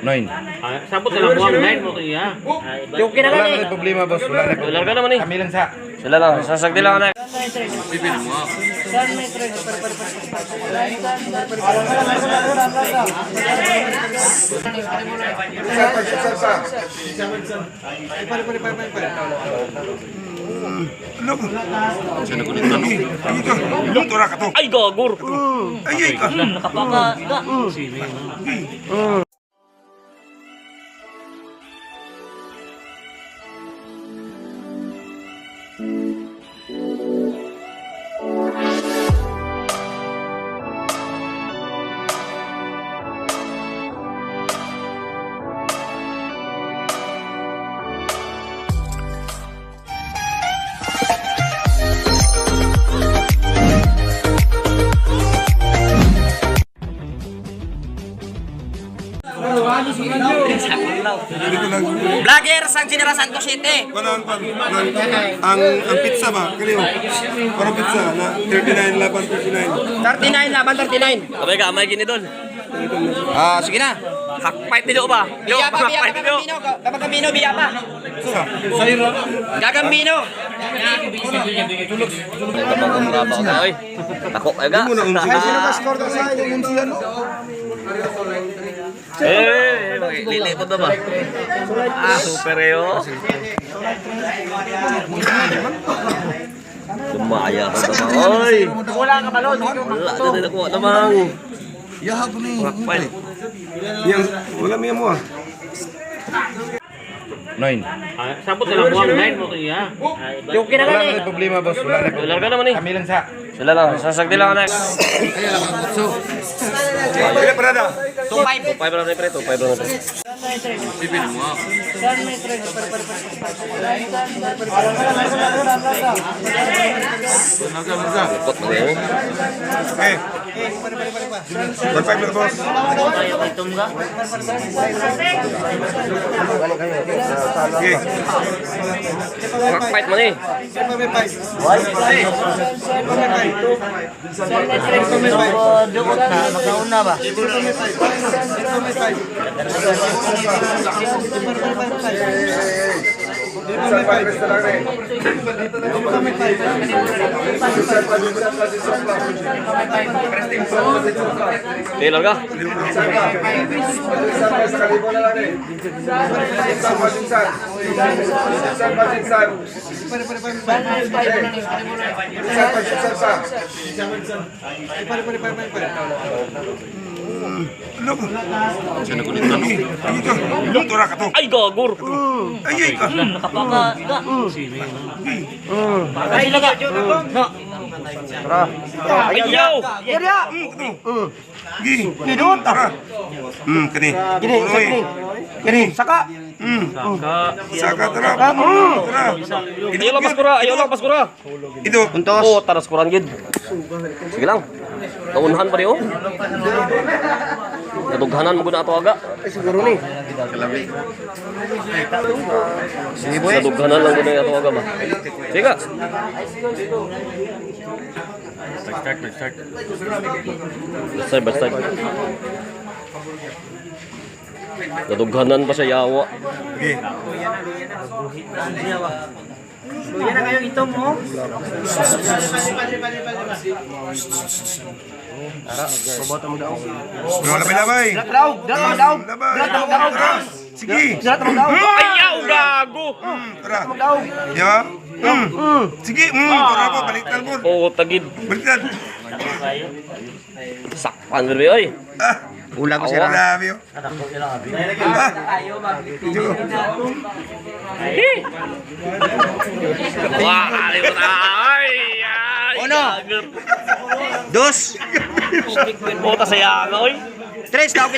9. Ah, sabot na lang buwang 9 mo kaya. Okay na Wala gani. na problema, boss. Wala na problema. Larga naman eh. Kami lang sa. Sila lang, sasagdi lang na. Ay, gagur! Nakapaka. Vlogger sa General Santos City. Wala ang pizza ba? Kaliw. Parang pizza na 39 laban 39. 39 laban 39. Abay ka, amay gini dol. Ah, sige na. Hakfight ni Do ba? Yo, Biya pa, biya pa, hakfight ni Do. Gagambino. Gagambino, biya pa. Gagambino. Kapag ka, oy. Tako kayo ga. Eh, lilipot na ba? Ah, super eh, oh. Lumaya ka naman, oy. Wala ka balon. Wala na din ako namang. Rockpile. Yang wala may mo ah. 9. Ah, sabot na lang buwang 9 mo kaya. Okay na Wala gani. na problema, boss. Wala na problema. Larga naman eh. Kami lang sa. Sila lang, sasagdi lang na. Pila parada. 2-5. 2-5 lang na pre, 2-5 lang na pre. Ikot mo yun. Eh. 1.5 lang, boss. Okay. Rock fight man eh. Makauna ba? Okay, larga. Ay, gagur! Ay ka. Nakapaka. Ay, laga. Ay, yaw! Gi. Gidon tara. Kani. Gini, kani. Kani, saka. Saka tara. Tara. Ayaw lang paskura, ayaw lang paskura. Ito. Oh, taras kuran gid. Sige lang. Naunhan pa rin oh. Nadughanan mo gud na ato aga. Ay, siguro ni. Nadughanan lang gud na ato aga ba. Sige ka. Start, start, start. Nadughanan pa siya yawa. Okay. Luya na kayong itom mo. Labay labay. Daog, daog, daog. Labay. Tara. Sige. Ayaw gago. Tara. Ya. Sige. Tara po, baliktad mo. Oh, tagid. Baliktad. Sakpan rin oy. Ah. Ula ko Grabe oh. Ah. Ito. Eh. Wah, kalimutan. Ay, ay. Uno. gago. Dos. Puta sa yaga, oy. Tres, daog.